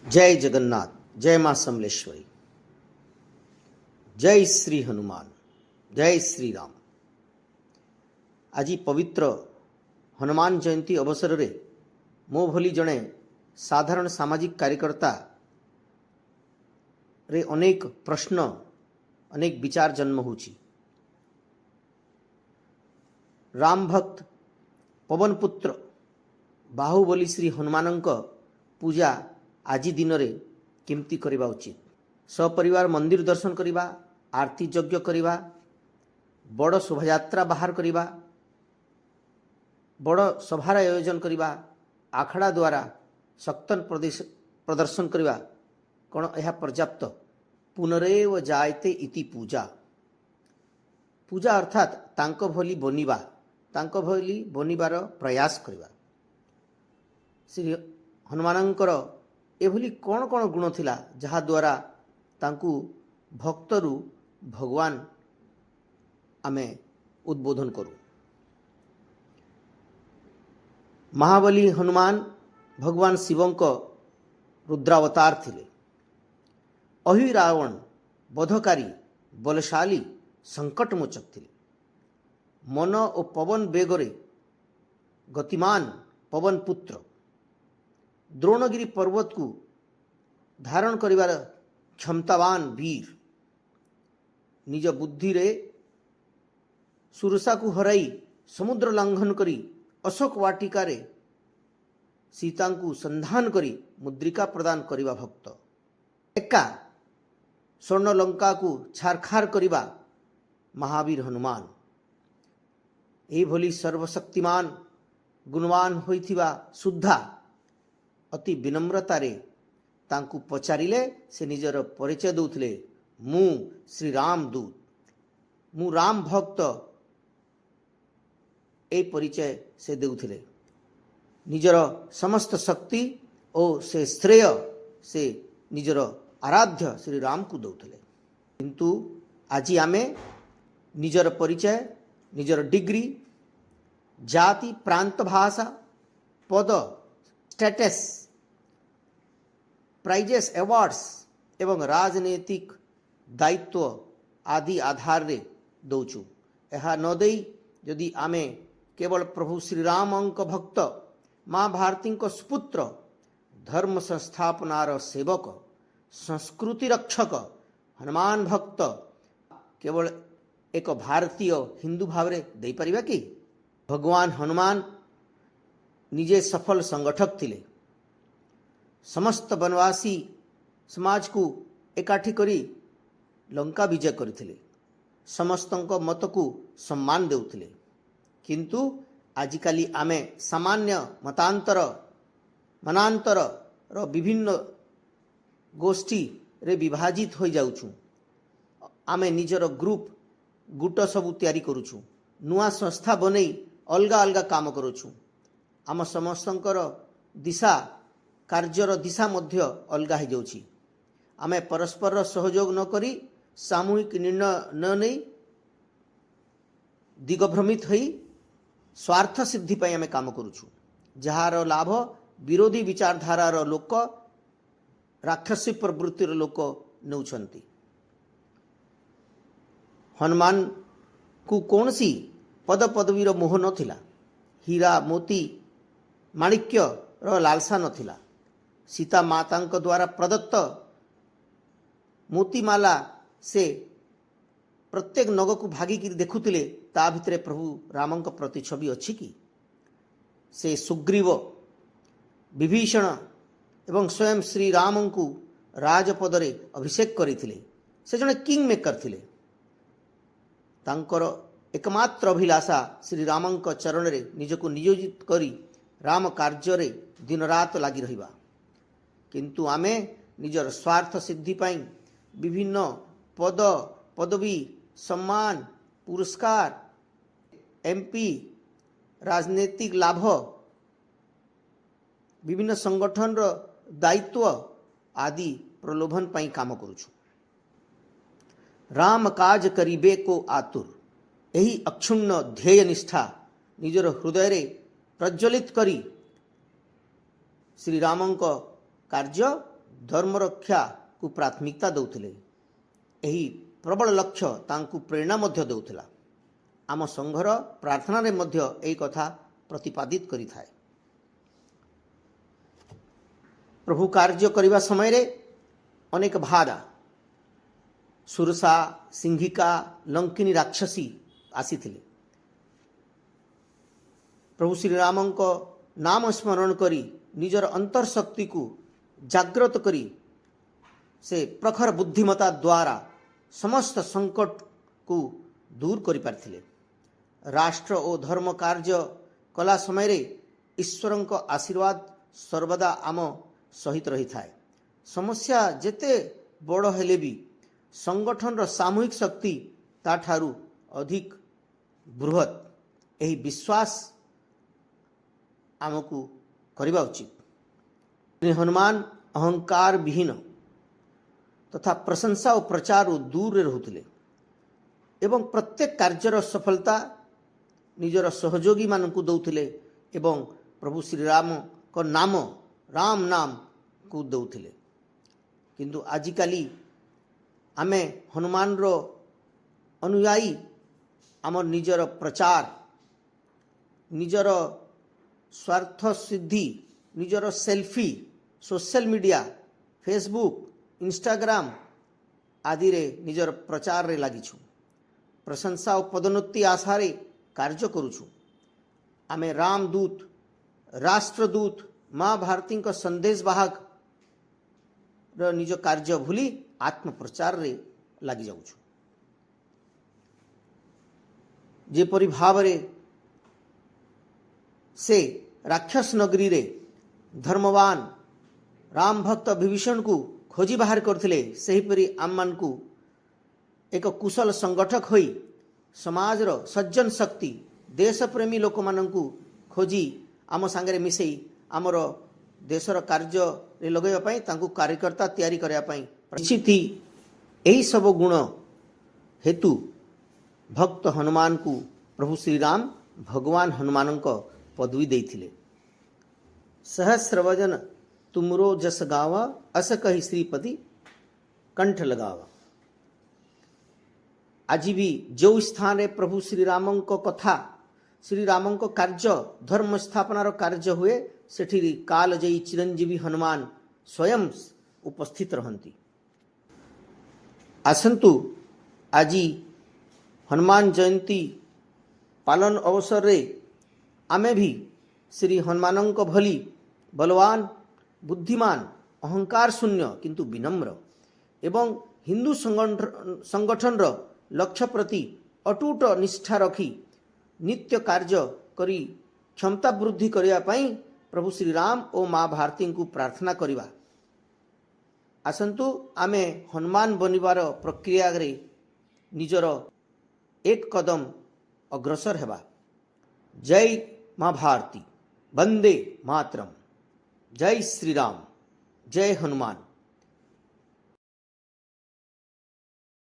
ଜୟ ଜଗନ୍ନାଥ, ଜୟ ମା ସମଲେଶ୍ୱରୀ, ଜୟ ଶ୍ରୀ ହନୁମାନ, ଜୟ ଶ୍ରୀରାମ। ଆଜି ପବିତ୍ର ହନୁମାନ ଜୟନ୍ତୀ ଅବସରରେ ମୋ ଭଳି ଜଣେ ସାଧାରଣ ସାମାଜିକ କାର୍ଯ୍ୟକର୍ତ୍ତାରେ ଅନେକ ପ୍ରଶ୍ନ, ଅନେକ ବିଚାର ଜନ୍ମ ହେଉଛି। ରାମ ଭକ୍ତ, ପବନ ପୁତ୍ର, ବାହୁବଲି ଶ୍ରୀ ହନୁମାନଙ୍କ ପୂଜା ଆଜି ଦିନରେ କେମିତି କରିବା ଉଚିତ? ସପରିବାର ମନ୍ଦିର ଦର୍ଶନ କରିବା, ଆରତୀ ଯଜ୍ଞ କରିବା, ବଡ଼ ଶୋଭାଯାତ୍ରା ବାହାର କରିବା, ବଡ଼ ସଭାର ଆୟୋଜନ କରିବା, ଆଖଡ଼ା ଦ୍ୱାରା ଶକ୍ତି ପ୍ରଦର୍ଶନ କରିବା, କ'ଣ ଏହା ପର୍ଯ୍ୟାପ୍ତ? ପୁନରେବ ଜାୟତେ ଇତି ପୂଜା। ପୂଜା ଅର୍ଥାତ୍ ତାଙ୍କ ଭଳି ବନିବା, ତାଙ୍କ ଭଳି ବନିବାର ପ୍ରୟାସ କରିବା। ଶ୍ରୀ ହନୁମାନଙ୍କର ଏଭଳି କ'ଣ କ'ଣ ଗୁଣ ଥିଲା, ଯାହାଦ୍ୱାରା ତାଙ୍କୁ ଭକ୍ତରୁ ଭଗବାନ ଆମେ ଉଦ୍ବୋଧନ କରୁ? ମହାବଲୀ ହନୁମାନ ଭଗବାନ ଶିବଙ୍କ ରୁଦ୍ରାବତାର ଥିଲେ। ଅହି ରାବଣ ବଧକାରୀ, ବଲଶାଳୀ, ସଙ୍କଟମୋଚକ ଥିଲେ। ମନ ଓ ପବନ ବେଗରେ ଗତିମାନ ପବନ ପୁତ୍ର, ଦ୍ରୋଣଗିରି ପର୍ବତକୁ ଧାରଣ କରିବାର କ୍ଷମତାବାନ ବୀର, ନିଜ ବୁଦ୍ଧିରେ ସୁରସାକୁ ହରାଇ ସମୁଦ୍ର ଲଙ୍ଘନ କରି ଅଶୋକ ବାଟିକାରେ ସୀତାଙ୍କୁ ସନ୍ଧାନ କରି ମୁଦ୍ରିକା ପ୍ରଦାନ କରିବା ଭକ୍ତ, ଏକା ସ୍ୱର୍ଣ୍ଣଲଙ୍କାକୁ ଛାରଖାର କରିବା ମହାବୀର ହନୁମାନ। ଏହିଭଳି ସର୍ବଶକ୍ତିମାନ, ଗୁଣବାନ ହୋଇଥିବା ସୁଦ୍ଧା ଅତି ବିନମ୍ରତାରେ ତାଙ୍କୁ ପଚାରିଲେ ସେ ନିଜର ପରିଚୟ ଦେଉଥିଲେ, ମୁଁ ଶ୍ରୀରାମ ଦୂତ, ମୁଁ ରାମ ଭକ୍ତ। ଏହି ପରିଚୟ ସେ ଦେଉଥିଲେ। ନିଜର ସମସ୍ତ ଶକ୍ତି ଓ ସେ ଶ୍ରେୟ ସେ ନିଜର ଆରାଧ୍ୟ ଶ୍ରୀରାମକୁ ଦେଉଥିଲେ। କିନ୍ତୁ ଆଜି ଆମେ ନିଜର ପରିଚୟ, ନିଜର ଡିଗ୍ରୀ, ଜାତି, ପ୍ରାନ୍ତ, ଭାଷା, ପଦ, ଷ୍ଟାଟସ୍, ପ୍ରାଇଜେସ୍, ଆୱାର୍ଡସ୍ ଏବଂ ରାଜନୈତିକ ଦାୟିତ୍ୱ ଆଦି ଆଧାରରେ ଦେଉଛୁ। ଏହା ନ ଦେଇ ଯଦି ଆମେ କେବଳ ପ୍ରଭୁ ଶ୍ରୀରାମଙ୍କ ଭକ୍ତ, ମା ଭାରତୀଙ୍କ ସୁପୁତ୍ର, ଧର୍ମ ସଂସ୍ଥାପନାର ସେବକ, ସଂସ୍କୃତି ରକ୍ଷକ, ହନୁମାନ ଭକ୍ତ, କେବଳ ଏକ ଭାରତୀୟ ହିନ୍ଦୁ ଭାବରେ ଦେଇପାରିବା କି? ଭଗବାନ ହନୁମାନ ନିଜେ ସଫଳ ସଂଗଠକ ଥିଲେ। ସମସ୍ତ ବନବାସୀ ସମାଜକୁ ଏକାଠି କରି ଲଙ୍କା ବିଜୟ କରିଥିଲେ। ସମସ୍ତଙ୍କ ମତକୁ ସମ୍ମାନ ଦେଉଥିଲେ। କିନ୍ତୁ ଆଜିକାଲି ଆମେ ସାମାନ୍ୟ ମତାନ୍ତର, ମନାନ୍ତରର ବିଭିନ୍ନ ଗୋଷ୍ଠୀରେ ବିଭାଜିତ ହୋଇଯାଉଛୁ। ଆମେ ନିଜର ଗ୍ରୁପ, ଗୁଟ ସବୁ ତିଆରି କରୁଛୁ, ନୂଆ ସଂସ୍ଥା ବନେଇ ଅଲଗା ଅଲଗା କାମ କରୁଛୁ। ଆମ ସମସ୍ତଙ୍କର ଦିଶା, କାର୍ଯ୍ୟର ଦିଶା ମଧ୍ୟ ଅଲଗା ହେଇଯାଉଛି। ଆମେ ପରସ୍ପରର ସହଯୋଗ ନ କରି, ସାମୂହିକ ନିର୍ଣ୍ଣୟ ନ ନେଇ, ଦିଗଭ୍ରମିତ ହୋଇ ସ୍ୱାର୍ଥ ସିଦ୍ଧି ପାଇଁ ଆମେ କାମ କରୁଛୁ, ଯାହାର ଲାଭ ବିରୋଧୀ ବିଚାରଧାରାର ଲୋକ, ରାକ୍ଷସୀ ପ୍ରବୃତ୍ତିର ଲୋକ ନେଉଛନ୍ତି। ହନୁମାନକୁ କୌଣସି ପଦପଦବୀର ମୋହ ନଥିଲା। ହୀରା, ମୋତି, ମାଣିକ୍ୟର ଲାଲସା ନଥିଲା। ସୀତା ମାତାଙ୍କ ଦ୍ୱାରା ପ୍ରଦତ୍ତ ମୋତିମାଲା ସେ ପ୍ରତ୍ୟେକ ନଗକୁ ଭାଗିକିରି ଦେଖୁଥିଲେ, ତା ଭିତରେ ପ୍ରଭୁ ରାମଙ୍କ ପ୍ରତିଛବି ଅଛି କି? ସେ ସୁଗ୍ରୀବ, ବିଭୀଷଣ ଏବଂ ସ୍ୱୟଂ ଶ୍ରୀରାମଙ୍କୁ ରାଜପଦରେ ଅଭିଷେକ କରିଥିଲେ। ସେ ଜଣେ କିଙ୍ଗ ମେକର ଥିଲେ। ତାଙ୍କର ଏକମାତ୍ର ଅଭିଲାଷା ଶ୍ରୀରାମଙ୍କ ଚରଣରେ ନିଜକୁ ନିୟୋଜିତ କରି ରାମ କାର୍ଯ୍ୟରେ ଦିନରାତ ଲାଗି ରହିବା। କିନ୍ତୁ ଆମେ ନିଜର ସ୍ୱାର୍ଥ ସିଦ୍ଧି ପାଇଁ ବିଭିନ୍ନ ପଦ ପଦବୀ, ସମ୍ମାନ, ପୁରସ୍କାର, ଏମ୍ପି, ରାଜନୈତିକ ଲାଭ, ବିଭିନ୍ନ ସଂଗଠନର ଦାୟିତ୍ୱ ଆଦି ପ୍ରଲୋଭନ ପାଇଁ କାମ କରୁଛୁ। ରାମ କାଜ କରିବେ କୋ ଆତୁର, ଏହି ଅକ୍ଷୁଣ୍ଣ ଧ୍ୟେୟ ନିଷ୍ଠା ନିଜର ହୃଦୟରେ ପ୍ରଜ୍ୱଳିତ କରି ଶ୍ରୀରାମଙ୍କ କାର୍ଯ୍ୟ ଧର୍ମରକ୍ଷାକୁ ପ୍ରାଥମିକତା ଦେଉଥିଲେ। ଏହି ପ୍ରବଳ ଲକ୍ଷ୍ୟ ତାଙ୍କୁ ପ୍ରେରଣା ମଧ୍ୟ ଦେଉଥିଲା। ଆମ ସଂଘର ପ୍ରାର୍ଥନାରେ ମଧ୍ୟ ଏହି କଥା ପ୍ରତିପାଦିତ କରିଥାଏ। ପ୍ରଭୁ କାର୍ଯ୍ୟ କରିବା ସମୟରେ ଅନେକ ବାଧା, ସୁରସା, ସିଂହିକା, ଲଙ୍କିନୀ ରାକ୍ଷସୀ ଆସିଥିଲେ। ପ୍ରଭୁ ଶ୍ରୀରାମଙ୍କ ନାମ ସ୍ମରଣ କରି ନିଜର ଅନ୍ତର୍ଶକ୍ତିକୁ ଜାଗ୍ରତ କରି ସେ ପ୍ରଖର ବୁଦ୍ଧିମତା ଦ୍ୱାରା ସମସ୍ତ ସଙ୍କଟକୁ ଦୂର କରିପାରିଥିଲେ। ରାଷ୍ଟ୍ର ଓ ଧର୍ମ କାର୍ଯ୍ୟ କଲା ସମୟରେ ଈଶ୍ୱରଙ୍କ ଆଶୀର୍ବାଦ ସର୍ବଦା ଆମ ସହିତ ରହିଥାଏ। ସମସ୍ୟା ଯେତେ ବଡ଼ ହେଲେ ବି ସଂଗଠନର ସାମୂହିକ ଶକ୍ତି ତାଠାରୁ ଅଧିକ ବୃହତ୍, ଏହି ବିଶ୍ୱାସ ଆମକୁ କରିବା ଉଚିତ। ହନୁମାନ ଅହଙ୍କାର ବିହୀନ ତଥା ପ୍ରଶଂସା ଓ ପ୍ରଚାରରୁ ଦୂରରେ ରହୁଥିଲେ ଏବଂ ପ୍ରତ୍ୟେକ କାର୍ଯ୍ୟର ସଫଳତା ନିଜର ସହଯୋଗୀମାନଙ୍କୁ ଦେଉଥିଲେ ଏବଂ ପ୍ରଭୁ ଶ୍ରୀରାମଙ୍କ ନାମ, ରାମ ନାମକୁ ଦେଉଥିଲେ। କିନ୍ତୁ ଆଜିକାଲି ଆମେ ହନୁମାନର ଅନୁୟାୟୀ ଆମ ନିଜର ପ୍ରଚାର, ନିଜର ସ୍ୱାର୍ଥ ସିଦ୍ଧି, ନିଜର selfie, social media, Facebook, Instagram ଆଦିରେ ନିଜର ପ୍ରଚାରରେ ଲାଗିଛୁ। ପ୍ରଶଂସା ଓ ପଦୋନ୍ନତି ଆଶାରେ କାର୍ଯ୍ୟ କରୁଛୁ। ଆମେ ରାମଦୂତ, ରାଷ୍ଟ୍ରଦୂତ, ମା ଭାରତୀଙ୍କ ସନ୍ଦେଶ ବାହକର ନିଜ କାର୍ଯ୍ୟ ଭୁଲି ଆତ୍ମପ୍ରଚାରରେ ଲାଗିଯାଉଛୁ। ଯେପରି ଭାବରେ ସେ ରାକ୍ଷସ ନଗରୀରେ ଧର୍ମବାନ ରାମ ଭକ୍ତ ବିଭୀଷଣକୁ ଖୋଜି ବାହାର କରିଥିଲେ, ସେହିପରି ଆମମାନଙ୍କୁ ଏକ କୁଶଳ ସଂଗଠକ ହୋଇ ସମାଜର ସଜ୍ଜନ ଶକ୍ତି, ଦେଶପ୍ରେମୀ ଲୋକମାନଙ୍କୁ ଖୋଜି ଆମ ସାଙ୍ଗରେ ମିଶାଇ ଆମର ଦେଶର କାର୍ଯ୍ୟରେ ଲଗାଇବା ପାଇଁ, ତାଙ୍କୁ କାର୍ଯ୍ୟକର୍ତ୍ତା ତିଆରି କରିବା ପାଇଁ ନିଶ୍ଚିତ। ଏହିସବୁ ଗୁଣ ହେତୁ ଭକ୍ତ ହନୁମାନଙ୍କୁ ପ୍ରଭୁ ଶ୍ରୀରାମ ଭଗବାନ ହନୁମାନଙ୍କ ପଦବୀ ଦେଇଥିଲେ। ସହସ୍ରବଜନ ତୁମରୋ ଯଶ ଗାਵਾ, ଅସ କହି ଶ୍ରୀପତି କଣ୍ଠ ଲଗାବା। ଆଜି ବି ଯେଉଁ ସ୍ଥାନରେ ପ୍ରଭୁ ଶ୍ରୀରାମଙ୍କ କଥା, ଶ୍ରୀରାମଙ୍କ କାର୍ଯ୍ୟ, ଧର୍ମ ସ୍ଥାପନାର କାର୍ଯ୍ୟ ହୁଏ, ସେଠି କାଳଜୟୀ ଚିରଞ୍ଜୀବୀ ହନୁମାନ ସ୍ୱୟଂ ଉପସ୍ଥିତ ରହନ୍ତି। ଆସନ୍ତୁ, ଆଜି ହନୁମାନ ଜୟନ୍ତୀ ପାଳନ ଅବସରରେ ଆମେ ବି ଶ୍ରୀ ହନୁମାନଙ୍କ ଭଳି ବଳବାନ, ବୁଦ୍ଧିମାନ, ଅହଙ୍କାର ଶୂନ୍ୟ କିନ୍ତୁ ବିନମ୍ର ଏବଂ ହିନ୍ଦୁ ସଂଗଠନର ଲକ୍ଷ୍ୟ ପ୍ରତି ଅଟୁଟ ନିଷ୍ଠା ରଖି ନିତ୍ୟ କାର୍ଯ୍ୟ କରି କ୍ଷମତା ବୃଦ୍ଧି କରିବା ପାଇଁ ପ୍ରଭୁ ଶ୍ରୀରାମ ଓ ମା ଭାରତୀଙ୍କୁ ପ୍ରାର୍ଥନା କରିବା। ଆସନ୍ତୁ, ଆମେ ହନୁମାନ ବନିବାର ପ୍ରକ୍ରିୟାରେ ନିଜର ଏକ କଦମ ଅଗ୍ରସର ହେବା। ଜୟ ମା ଭାରତୀ, ବନ୍ଦେ ମାତରମ୍, ଜୟ ଶ୍ରୀରାମ, ଜୟ ହନୁମାନ।